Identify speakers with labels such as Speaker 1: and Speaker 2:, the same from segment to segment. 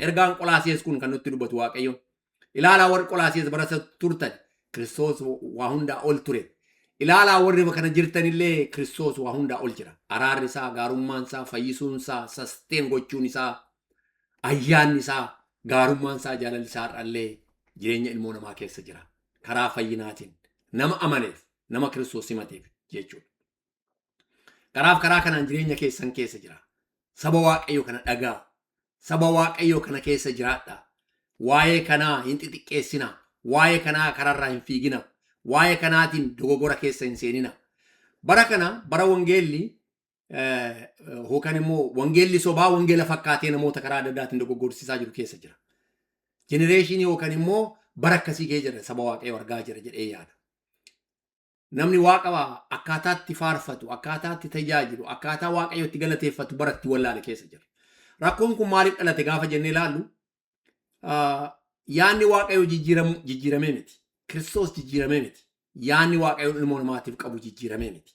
Speaker 1: Ergaan Qolaasiyees kun kan nutti dubbatu Waaqayyo. Ilaalaa warri Qolaasiyees bara turtan, Kiristoos waa hundaa ol ture. Ilaalaa warri kana jirtanillee, Kiristoos waa hundaa ol jira. Araarri isaa, gaarummaan isaa, fayyisuun isaa, sustain gochuun isaa, ayyaanni isaa, gaarummaan isaa, jaalalli isaa har'allee jireenya ilmoo namaa keessa jira. Karaa fayyinaatiin nama amaneef, nama Kiristoos simateef jechuudha. Kanaaf karaa kanaan jireenya keessan keessa jira. Saba Waaqayyoo kana dhagaa. Saba Waaqayyoo kana keessa jiraadha. Waa'ee kanaa hin xixiqqeessina. Waa'ee kanaa kararraa hin fiigina. Waa'ee kanaatiin dogoggora keessa hin seenina. Bara kana bara wangeelli yookaan immoo wangeelli sobaa wangeela fakkaatee namoota karaa adda addaatiin dogoggorsiisaa jiru keessa jira. Generation yookaan immoo bara akkasii keessa jira, saba Waaqayyoo argaa jira jedhee yaada. Namni Waaqa akkaataatti faarfatu, akkaataatti tajaajilu, akkaataa Waaqayyo itti galateeffatu baratti wallaale keessa jira. Rakkoon kun maaliif dhalate gaafa jennee ilaallu, yaanni Waaqayyo jijjiiramee miti. Kiristoos jijjiiramee miti. Yaanni Waaqayyo ilmoo namaatiif qabu jijjiiramee miti.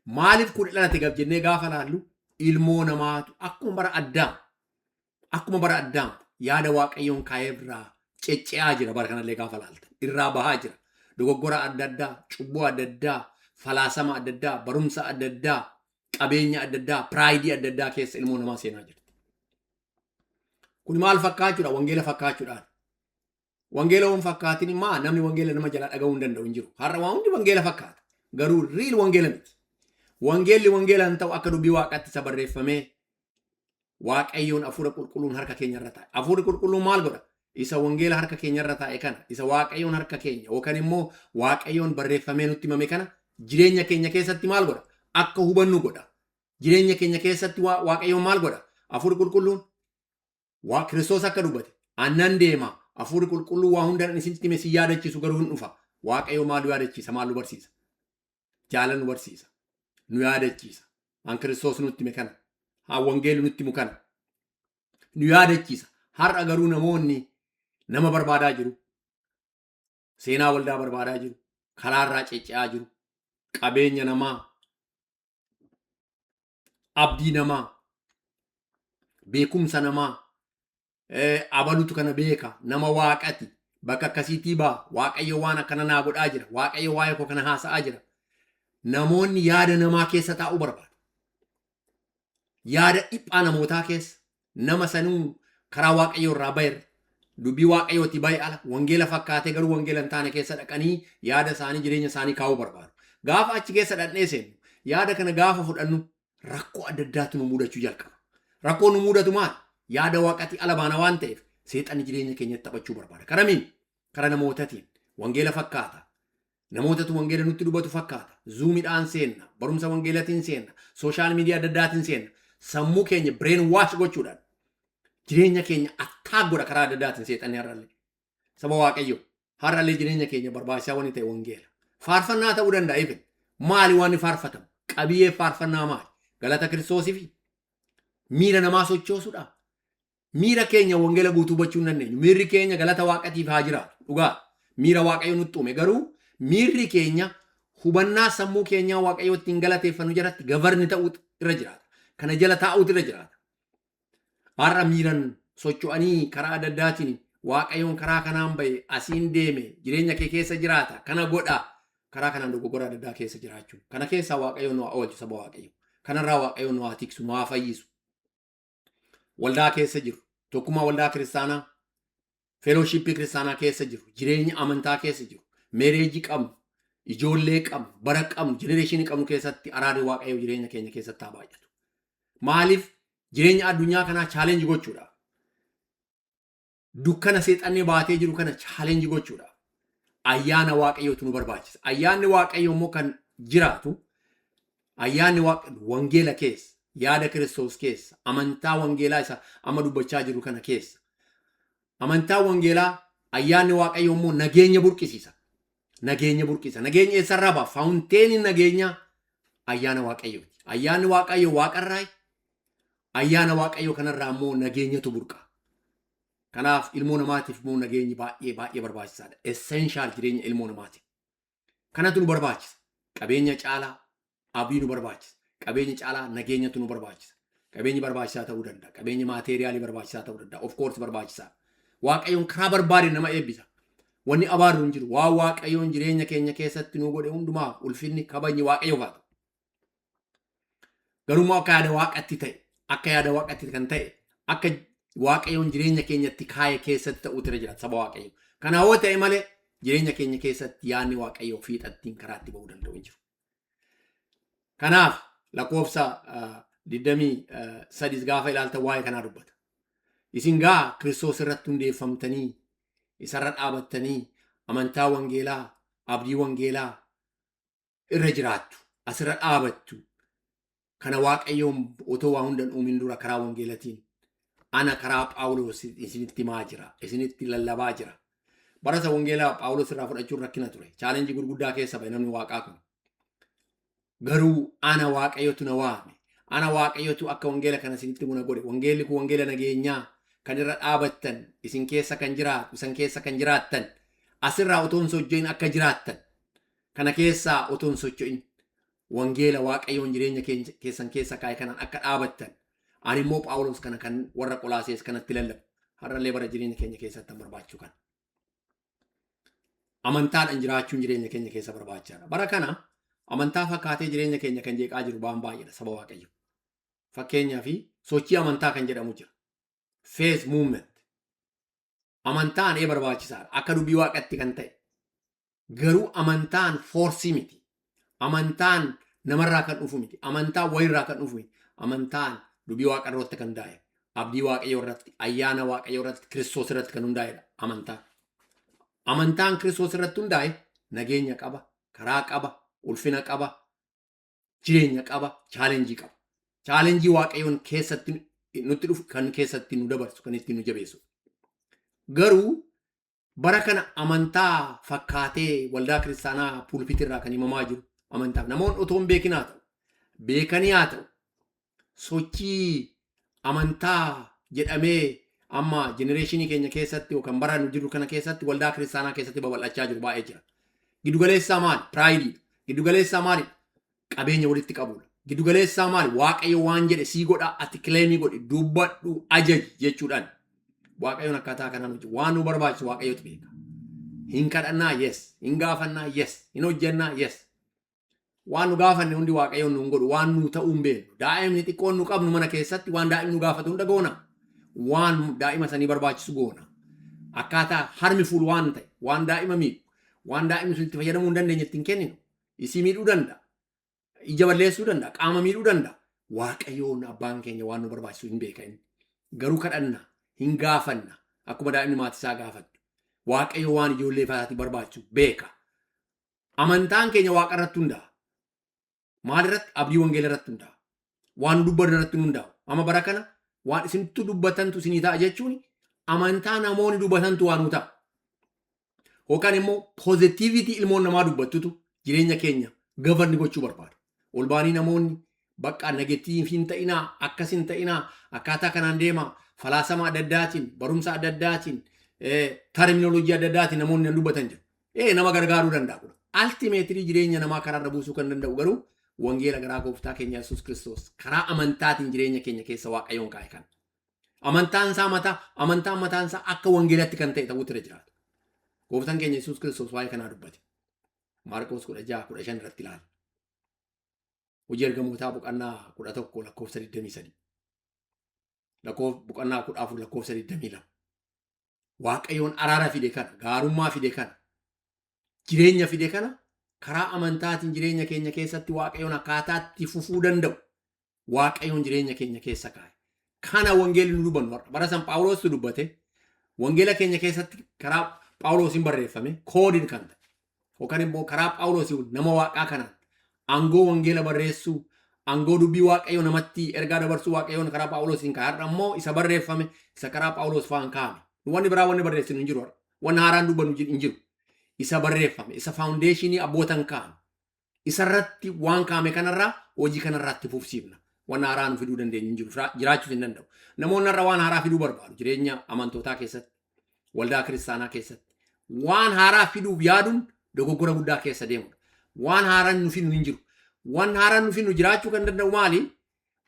Speaker 1: Maaliif kun dhalate gaafa jennee gaafa ilaallu, ilmoo namaatu akkuma bara Addaam yaada Waaqayyoon kaa'ee irraa cecce'aa jira. Bara kanallee gaafa ilaaltan irraa bahaa jira. Dogoggora adda addaa, cubbuu adda addaa, falaasama adda addaa, barumsa adda addaa, qabeenya adda addaa, pride adda addaa keessa ilmoo namaa seenaa jirti. Kun maal fakkaachuudha? Wangeela fakkaachuudhaan. Wangeela waan fakkaatin immoo namni wangeela nama jalaa dhaga'uu hin danda'u hin jiru. Har'a waan hundi wangeela fakkaata. Garuu real wangeela miti. Wangeelli wangeela hin ta'u akka dubbii Waaqaatti isa barreeffamee Waaqayyoon Hafuura Qulqulluun harka keenya irra taa'e. Hafuurri Qulqulluun maal godha? Isa wangeela harka keenya irra taa'e kana, isa Waaqayyoon harka keenya yookaan immoo Waaqayyoon barreeffamee nutti himame kana jireenya keenya keessatti maal godha? Akka hubannu godha. Jireenya keenya keessatti Waaqayyoon maal godha? Hafuurri Qulqulluun waa Kiristoos akka dubbate, "Annan deema, Hafuurri Qulqulluu waa hunda isinitti hime si yaadachiisu garuu hin dhufa." Waaqayyo maal nu yaadachiisa? Maal nu barsiisa? Jaalala nu barsiisa. Nu yaadachiisa. Waan Kiristoos nutti hime kana. Haa wangeelli nutti himu kana. Nu yaadachiisa. Har'a garuu namoonni nama barbaadaa jiru. Seenaa waldaa barbaadaa jiru. Karaarraa cecce'aa jiru. Qabeenya namaa, abdii namaa, beekumsa namaa, abalutu kana beeka, nama Waaqati, bakka akkasiitii ba'a, Waaqayyo waan akkana naa godhaa jira, Waaqayyo waa'ee koo kana haasa'aa jira. Namoonni yaada namaa keessa taa'uu barbaadu. Yaada dhiphaa namootaa keessa, nama sanuu karaa Waaqayyo irraa baherra, dubbii Waaqayyooti bahe ala, wangeela fakkaatee garuu wangeela hin taane keessa dhaqanii yaada isaanii, jireenya isaanii kaa'uu barbaadu. Gaafa achi keessa dhaqnee seennu, yaada kana gaafa fudhannu, rakkoo adda addaatu nu mudachuu jalqaba. Rakkoo nu mudatu maal? Yaada Waaqatii ala baana waan ta'eef seexanni jireenya keenyatti taphachuu barbaada. Karamiin? Kara namootatiin. Wangeela fakkaata. Namootatu wangeela nutti dubbatu fakkaata. Zoomiidhaan seenna. Barumsa wangeelatiin seenna. Social media adda addaatiin seenna. Sammuu keenya brain wash gochuudhaan jireenya keenya attack godha karaa adda addaatiin seexanni har'allee. Saba Waaqayyo, har'allee jireenya keenya barbaachisaa wanni ta'e wangeela. Faarfannaa ta'uu danda'a even. Maali waan faarfatamu? Qabiyyee faarfannaa maali? Galata Kiristoosiifi miira namaa sochoosuudha. Miira keenya wangeela guutuu hubachuu hin dandeenyu. Miirri keenya galata Waaqatiif haa jiraatu. Dhugaa. Miira Waaqayyo nutti uume, garuu miirri keenya hubannaa sammuu keenyaa Waaqayyo ittiin galateeffannu jalatti govern ta'uutu irra jiraata. Kana jala taa'uutu irra jiraata. Har'a miiran socho'anii karaa adda addaatiin Waaqayyoon karaa kanaan bahe, asiin deeme, jireenya kee keessa jiraata, kana godha, karaa kanaan dogoggora adda addaa keessa jiraachuu. Kana keessaa Waaqayyoon nu haa oolchu, saba Waaqayyo. Kanarraa Waaqayyoon nu haa tiksu, nu haa fayyisu. Waldaa keessa jiru, tokkummaa waldaa kiristaanaa, fellowship kiristaanaa keessa jiru, jireenya amantaa keessa jiru, marriage qabnu, ijoollee qabnu, bara qabnu, generation qabnu keessatti araarri Waaqayyoo jireenya keenya keessatti haa baay'atu. Maaliif? Jireenya addunyaa kanaa challenge gochuudha. Dukkana seexannee baatee jiru kana challenge gochuudha. Ayyaana Waaqayyootu nu barbaachisa. Ayyaanni Waaqayyoo immoo kan jiraatu ayyaanni Waaqayyo wangeela keessa, yaada Kiristoos keessa, amantaa wangeelaa isa amma dubbachaa jiru kana keessa. Amantaa wangeelaa, ayyaanni Waaqayyoo immoo nageenya burqisiisa. Nageenya burqisa. Nageenya eessarraa ba'a? Fountainiin nageenyaa ayyaana Waaqayyooti. Ayyaanni Waaqayyoo Waaqarraa, ayyaana Waaqayyoo kanarraa immoo nageenyatu burqa. Kanaaf ilmoo namaatiif immoo nageenyi baay'ee baay'ee barbaachisaadha. Essential jireenya ilmoo namaatiif. Kanatu nu barbaachisa. Qabeenya caalaa abdii nu barbaachisa. Qabeenya caalaa nageenyatu nu barbaachisa. Qabeenyi barbaachisaa ta'uu danda'a. Qabeenyi material barbaachisaa ta'uu danda'a. Of course barbaachisaa. Waaqayyoon karaa barbaade nama eebbisa. Wanni abaarru hin jiru. Waan Waaqayyoon jireenya keenya keessatti nu godhe hundumaaf ulfinni kabajni Waaqayyoof haa ta'u. Garuu akka yaada Waaqatti ta'e, akka yaada Waaqatti kan ta'e, akka Waaqayyoon jireenya keenyatti kaa'e keessatti ta'uutu irra jira saba Waaqayyoo. Kana yoo ta'e malee jireenya keenya keessatti yaadni Waaqayyoo fiixattiin karaa itti ba'uu danda'u hin jiru. Kanaaf lakkoofsa 23 gaafa ilaaltan waa'ee kanaa dubbata. Isin gaa Kiristoos irratti hundeeffamtanii, isarra dhaabattanii, amantaa wangeelaa, abdii wangeelaa irra jiraattu, asirra dhaabattu. Kana Waaqayyoon otoo waa hunda hin uumin dura karaa wangeelatiin ana karaa Phaawulos isinitti himaa jira, isinitti lallabaa jira. Bara isa wangeelaa Phaawulos irraa fudhachuun rakkina ture. Challenge gurguddaa keessa ba'e namni Waaqaa kun. Garuu ana Waaqayyotu na waame. Ana Waaqayyotu akka wangeela kana isinitti muna godhe. Wangeelli kun wangeela nageenyaa kan irra dhaabattan, isin keessa kan jiraatu, isin keessa kan jiraattan, asirraa otoo hin socho'in akka jiraattan, kana keessaa otoo hin socho'in wangeela Waaqayyoon jireenya keessan keessa kaa'e kanaan akka dhaabattan, ani immoo Phaawulos kana kan warra Qolaasees kanatti lallabu, har'allee bara jireenya keenya keessatti kan barbaachuu kana. Amantaadhaan jiraachuun jireenya keenya keessa barbaachisaadha. Bara kana amantaa fakkaatee jireenya keenya kan jeeqaa jiru waan baay'eedha saba Waaqayyo. Fakkeenyaa fi sochii amantaa kan jedhamu jira. Faith movement. Amantaan ee barbaachisaadha. Akka dubbii Waaqatti kan ta'e. Garuu amantaan force miti. Amantaan namarraa kan dhufu miti. Amantaan wayirraa kan dhufu miti. Amantaan dubbii Waaqa irratti kan hundaa'e. Abdii Waaqayyoo irratti, ayyaana Waaqayyoo irratti, Kiristoos irratti kan hundaa'edha amantaan. Amantaan Kiristoos irratti hundaa'e nageenya qaba, karaa qaba, ulfina qaba, jireenya qaba, challenge qaba. Challenge Waaqayyoon keessatti nutti dhufu kan keessatti nu dabarsu, kan ittiin nu jabeessu. Garuu bara kana amantaa fakkaatee waldaa kiristaanaa pulpit irraa kan himamaa jiru amantaaf namoonni otoo hin beekin haa ta'u, beekanii haa ta'u, sochii amantaa jedhamee amma generation keenya keessatti yookaan bara nu jirru kana keessatti waldaa kiristaanaa keessatti babal'achaa jiru baay'ee jira. Giddugaleessaa maali? Prideiidha. Giddugaleessaa maali? Qabeenya walitti qabuudha. Giddugaleessaa maali? Waaqayyo waan jedhe sii godha, ati claim godhi, dubbadhu, ajaji jechuudhaan. Waaqayyoon akkaataa kanaan hojii waan nu barbaachisu Waaqayyotu beeka. Hin kadhannaa, yes. Hin gaafannaa, yes. Hin hojjannaa, yes. Waan nu gaafanne hundi Waaqayyoon nu hin godhu, waan nu ta'uu hin beeknu. Daa'imni xiqqoon nu qabnu mana keessatti waan daa'imni nu gaafatu hunda goona. Waan daa'ima sanii barbaachisu goona. Akkaataa harmi fuul waan ta'e, waan daa'ima miidhu, waan daa'imni sun itti fayyadamuu hin dandeenye ittiin kenninu. Isii miidhuu danda'a. Ija balleessuu danda'a. Qaama miidhuu danda'a. Waaqayyoon abbaan keenya waan nu barbaachisu hin beeka inni. Garuu kadhanna, hin gaafanna. Akkuma daa'imni maatii isaa gaafattu. Waaqayyo waan ijoollee isaatiif barbaachisu beeka. Amantaan keenya Waaqa irratti hundaa'a. Maal irratti? Abdii wangeela irratti hundaa'a. Waan nu dubbannu irratti hundaa'u. Amma bara kana waan isintu dubbatantu isinii ta'a jechuun amantaa namoonni dubbatantu waan nu ta'a. Yookaan immoo positivity ilmoon namaa dubbattutu jireenya keenya govern gochuu barbaada. Ol baanii namoonni bakka negative hin ta'inaa, akkas hin ta'inaa, akkaataa kanaan deema, falaasama adda addaatiin, barumsa adda addaatiin, terminology adda addaatiin namoonni dubbatan jiru. Nama gargaaruu danda'a kun. Ultimately jireenya namaa karaarra buusuu kan danda'u garuu wangeela garaa gooftaa keenya Yesuus Kiristoos karaa amantaatiin jireenya keenya keessa Waaqayyoon kaa'e kana. Amantaan isaa mataa, amantaan mataan isaa akka wangeelatti kan ta'e ta'uutu irra jiraata. Gooftaan keenya Yesuus Kiristoos waa'ee kanaa dubbate. Maarqoos 16:15 irratti ilaala. Hojii Ergamootaa boqonnaa 11 lakkoofsa 23. Boqonnaa 14 lakkoofsa 22. Waaqayyoon araara fide kana, gaarummaa fide kana, jireenya fide kana karaa amantaatiin jireenya keenya keessatti Waaqayyoon akkaataatti fufuu danda'u Waaqayyoon jireenya keenya keessa kaa'e. Kana wangeelli nu dubbannu har'a. Bara san Phaawulostu dubbate, wangeela keenya keessatti karaa Phaawulosiin barreeffame koodiin kan ta'e. Yookaan immoo karaa Phaawulosii nama Waaqaa kanaan aangoo wangeela barreessuu, aangoo dubbii Waaqayyoo namatti ergaa dabarsuu Waaqayyoon karaa Phaawulosiin kaa'e. Har'a immoo isa barreeffame isa karaa Phaawulos fa'aan kaa'ame. Wanni biraa wanni barreessinu hin jiru har'a. Wanni haaraan dubbannu hin jiru. Isa barreeffame, isa foundation abbootan kaa'ame. Isarratti waan kaa'ame kanarraa hojii kanarraa itti fufsiifna. Waan haaraa nu fiduu dandeenyu hin jiru. Jiraachuus hin danda'u. Namoonni har'a waan haaraa fiduu barbaadu jireenya amantootaa keessatti, waldaa kiristaanaa keessatti. Waan haaraa fiduuf yaaduun dogoggora guddaa keessa deemudha. Waan haaraan nu fidnu hin jiru. Waan haaraan nu fidnu jiraachuu kan danda'u maali?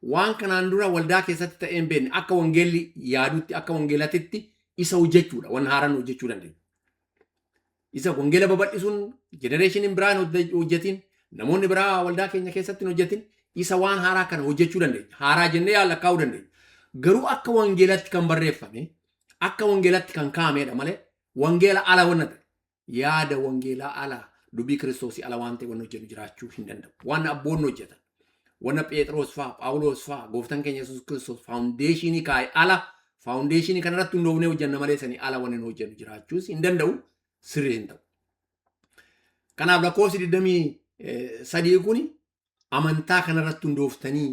Speaker 1: Waan kanaan dura waldaa keessatti ta'ee hin beekne, akka wangeelli yaadutti, akka wangeelatitti isa hojjechuudha. Waan haaraan hojjechuu dandeenya. Isa wangeela babal'isuun generationiin biraa hin hojjetin, namoonni biraa waldaa keenya keessatti hin hojjetin, isa waan haaraa kana hojjechuu dandeenya. Haaraa jennee lakkaa'uu dandeenya. Garuu akka wangeelatti kan barreeffame, akka wangeelatti kan kaa'amedha malee, wangeela ala wanna ta'e, yaada wangeelaa ala, dubbii Kiristoosii ala waan ta'e wanna hojjennu jiraachuu hin danda'u. Waan abboonni hojjetan, wanna Phexros faa, Phaawulos faa, gooftaan keenya Yesuus Kiristoos foundationii kaa'e ala, foundationii kanarratti hundoofnee hojjenna malee, sanii ala wanni nu hojjennu jiraachuus hin danda'u, sirrii hin ta'u. Kanaaf lakkoofsi 23 kun amantaa kanarratti hundooftanii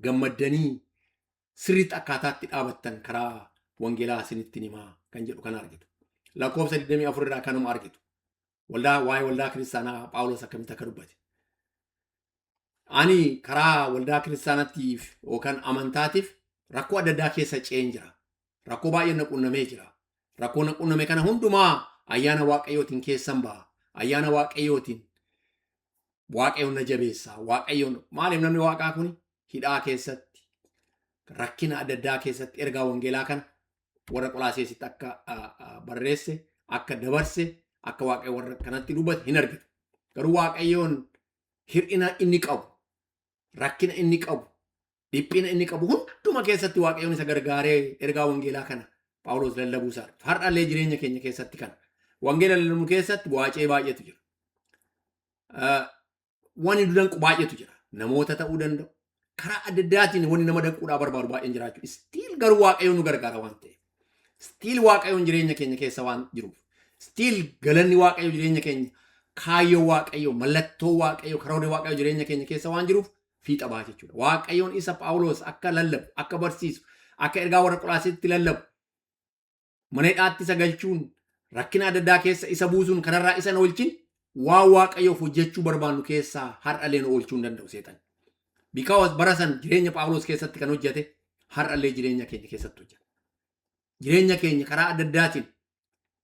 Speaker 1: gammaddanii sirriitti akkaataatti dhaabattan karaa wangeelaa isinitti himaa kan jedhu kana argitu. Lakkoofsa 24 irraa kanuma argitu. Waldaa, waa'ee waldaa kiristaanaa Phaawulos akkamitti akka dubbate. Ani karaa waldaa kiristaanatiif yookaan amantaatiif rakkoo adda addaa keessa ce'een jira. Rakkoo baay'ee na qunnamee jira. Rakkoo na qunname kana hundumaa ayyaana Waaqayyootiin keessan ba'a. Ayyaana Waaqayyootiin Waaqayyoon na jabeessa. Waaqayyoon maaliif namni Waaqaa kun hidhaa keessatti, rakkina adda addaa keessatti ergaa wangeelaa kana warra Qolaaseesitti akka barreesse, akka dabarse, akka Waaqayyo warra kanatti dubbate hin argitu. Garuu Waaqayyoon hir'ina inni qabu, rakkina inni qabu, dhiphina inni qabu hunduma keessatti Waaqayyoon isa gargaaree ergaa wangeelaa kana Phaawulos lallabuu isaa argitu. Har'allee jireenya keenya keessatti kana. Wangeela lallabnu keessatti bu'aacee baay'eetu jira. Wanni nu danqu baay'eetu jira. Namoota ta'uu danda'u. Karaa adda addaatiin wanni nama danquudhaa barbaadu baay'een jiraachuu. Still garuu Waaqayyoon nu gargaara waan ta'eef. Still Waaqayyoon jireenya keenya keessa waan jiruuf. Still galanni Waaqayyo jireenya keenya, kaayyoo Waaqayyo, mallattoo Waaqayyo, karoorri Waaqayyo jireenya keenya keessa waan jiruuf fiixa ba'a jechuudha. Waaqayyoon isa Phaawulos akka lallabu, akka barsiisu, akka ergaa warra Qolaaseetti lallabu, mana hidhaatti isa galchuun, rakkina adda addaa keessa isa buusuun kanarraa isa hin oolchin, waan Waaqayyoof hojjechuu barbaannu keessaa har'allee nu oolchuu hin danda'u seexan. Because bara san jireenya Phaawulos keessatti kan hojjete har'allee jireenya keenya keessatti hojjeta. Jireenya keenya karaa adda addaatiin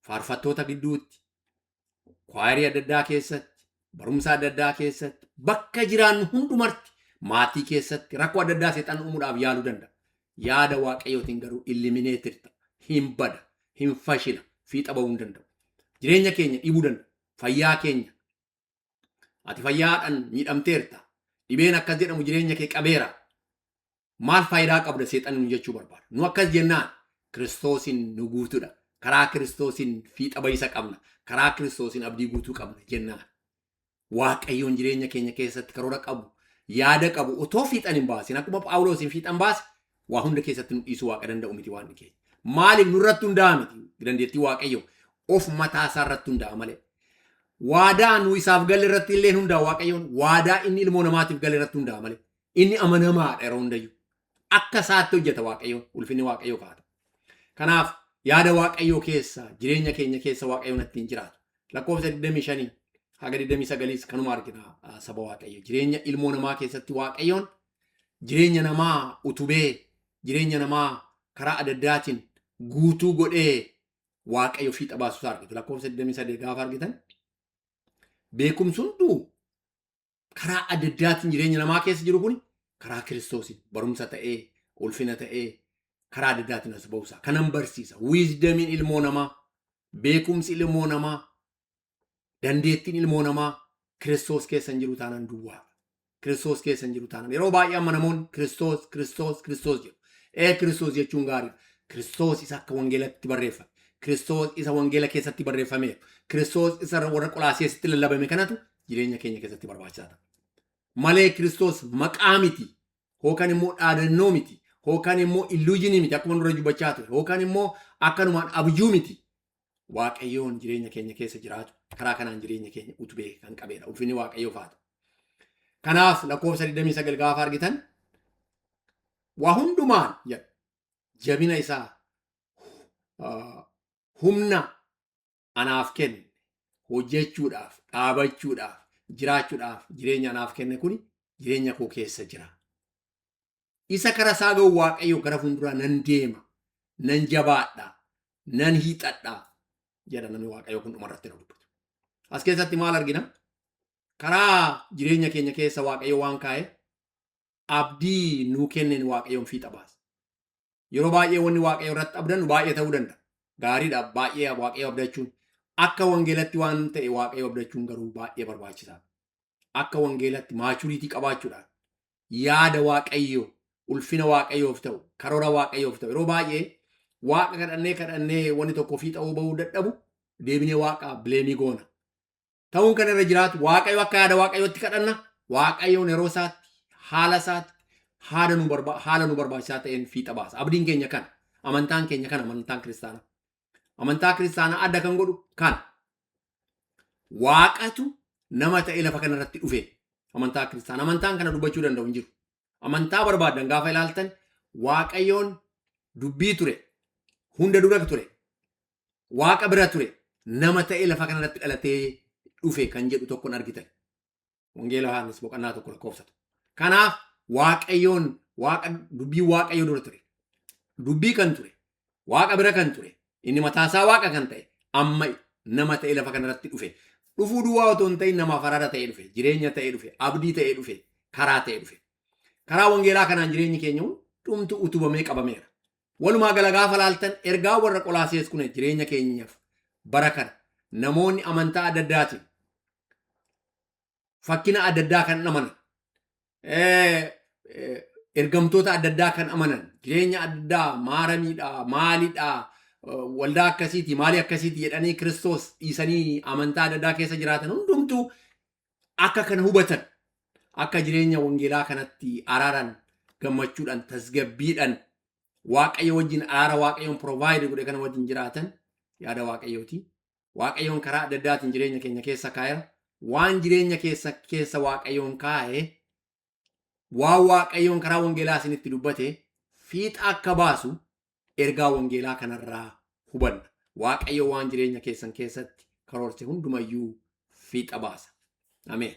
Speaker 1: faarfattoota gidduutti, choirii adda addaa keessatti, barumsa adda addaa keessatti, bakka jiraannu hundumatti, maatii keessatti rakkoo adda addaa seexan uumuudhaaf yaaluu danda'a. Yaada Waaqayyootiin garuu eliminated ta'a. Hin bada, hin fashila, fiixa ba'uu hin danda'u. Jireenya keenya dhibuu danda'a. Fayyaa keenya. Ati fayyaadhaan miidhamteerta. Dhibeen akkas jedhamu jireenya kee qabeera. Maal faayidaa qabda seexanni nu jechuu barbaada. Nu akkas jennaan Kiristoosiin nu guutuudha. Karaa Kiristoosiin fiixa bayisa qabna. Karaa Kiristoosiin abdii guutuu qabna jennaan. Waaqayyoon jireenya keenya keessatti karoora qabu, yaada qabu otoo fiixan hin baasin, akkuma Phaawulosiin fiixan baase, waa hunda keessatti nu dhiisuu Waaqa danda'u miti waan keenya. Maaliif? Nurratti hundaa'a miti, dandeettii Waaqayyo of mataa isaa irratti hundaa'a malee. Waadaa nu isaaf galle irratti illee hundaa'a. Waaqayyoon waadaa inni ilmoo namaatiif gale irratti hundaa'a malee. Inni amanamaadha yeroo hundayyuu. Akka isaatti hojjeta Waaqayyoon, ulfinni Waaqayyoo kaata. Kanaaf yaada Waaqayyoo keessa, jireenya keenya keessa Waaqayyoon ittiin jiraatu. Lakkoofsa 25 haga 29 kanuma argina, saba Waaqayyo. Jireenya ilmoo namaa keessatti Waaqayyoon jireenya namaa utubee, jireenya namaa karaa adda addaatiin guutuu godhee Waaqayyo fiixa baasuusaa argitu. Lakkoofsa 23 gaafa argitan, beekumsi hunduu karaa adda addaatiin jireenya namaa keessa jiru kun karaa Kiristoosiin barumsa ta'ee, ulfina ta'ee, karaa adda addaatiin as ba'uusaa kanan barsiisa. Wisdomiin ilmoo namaa, beekumsi ilmoo namaa, dandeettiin ilmoo namaa Kiristoos keessa hin jiru taanaan duwwaa. Kiristoos keessa hin jiru taanaan, yeroo baay'ee amma namoonni Kiristoos, Kiristoos, Kiristoos jedhu. Ee, Kiristoos jechuun gaariidha. Kiristoos isa akka wangeelatti barreeffame. Kiristoos isa wangeela keessatti barreeffameeru. Kiristoos isa warra Qolaaseesitti lallabame kanatu jireenya keenya keessatti barbaachisaa ta'a. Malee Kiristoos maqaa miti. Yookaan immoo dhaadannoo miti. Yookaan immoo illusionii miti, akkuma dura dubbachaa ture. Yookaan immoo akkanumaan abjuu miti. Waaqayyoon jireenya keenya keessa jiraatu karaa kanaan jireenya keenya utubee kan qabeedha. Ulfinni Waaqayyoof haa ta'u. Kanaaf lakkoofsa 29 gaafa argitan, waa hundumaan jedha, jabina isaa humna anaaf kenne, hojjechuudhaaf, dhaabachuudhaaf, jiraachuudhaaf jireenya anaaf kenne kuni jireenya koo keessa jira. Isa kara isaa ga'u Waaqayyo gara fuulduraa nan deema, nan jabaadha, nan hiixadha jedha namni Waaqayyo kun dhumarratti na dubbatu. As keessatti maal argina? Karaa jireenya keenya keessa Waaqayyo waan kaa'e Abdii nuu kenneen Waaqayyoon fiixa baasa. Yeroo baay'ee wanni Waaqayyo irratti abdannu baay'ee ta'uu danda'a. Gaariidha baay'ee Waaqayyo abdachuun. Akka wangeelatti waan ta'e Waaqayyo abdachuun garuu baay'ee barbaachisaadha. Akka wangeelatti maturity qabaachuudhaan yaada Waaqayyo, ulfina Waaqayyoof ta'u, karoora Waaqayyoof ta'u, yeroo baay'ee Waaqa kadhannee kadhannee wanni tokko fiixa bahuu dadhabu, deebinee Waaqa blame goona. Ta'uun kan irra jiraatu, Waaqayyo akka yaada Waaqayyootti kadhanna. Waaqayyoon yeroo isaatti, haala isaatti, haala nu barbaachisaa ta'een fiixa baasa. Abdiin keenya kana. Amantaan keenya kana, amantaan kiristaanaa. Amantaa kiristaanaa adda kan godhu kana. Waaqatu nama ta'ee lafa kanarratti dhufe. Amantaa kiristaanaa. Amantaan kana dubbachuu danda'u hin jiru. Amantaa barbaaddan gaafa ilaaltan, Waaqayyoon dubbii ture. Hunda dura ture. Waaqa bira ture. Nama ta'ee lafa kanarratti dhalatee dhufe kan jedhu tokkon argitan. Wangeela Yohaannis boqonnaa 1 lakkoofsa 1. Kanaaf Waaqayyoon Waaqa, dubbii Waaqayyo dura ture. Dubbii kan ture. Waaqa bira kan ture. Inni mataasaa Waaqa kan ta'e amma nama ta'ee lafa kanarratti dhufe. Dhufuu duwwaa otoo hin ta'in namaaf araara ta'ee dhufe. Jireenya ta'ee dhufe. Abdii ta'ee dhufe. Karaa ta'ee dhufe. Karaa wangeelaa kanaan jireenyi keenya hundumtu utubamee qabameera. Walumaa gala gaafa laaltan, ergaa warra Qolaasees kun jireenya keenyaaf bara kana namoonni amantaa adda addaatiin fakkina adda addaa kan amanan, ergamtoota adda addaa kan amanan, jireenya adda addaa maaramiidha, maalidha, waldaa akkasiiti, maalii akkasiiti jedhanii Kiristoos dhiisanii amantaa adda addaa keessa jiraatan hundumtuu akka kana hubatan, akka jireenya wangeelaa kanatti araaran, gammachuudhaan, tasgabbiidhaan Waaqayyo wajjin, araara Waaqayyoon provide godhe kana wajjin jiraatan yaada Waaqayyooti. Waaqayyoon karaa adda addaatiin jireenya keenya keessa kaa'eera. Waan jireenya keessa keessa Waaqayyoon kaa'e, waan Waaqayyoon karaa wangeelaa isinitti dubbate fiixa akka baasu ergaa wangeelaa kanarraa hubanna. Waaqayyo waan jireenya keessan keessatti karoorse hundumayyuu fiixa baasa. Ameen.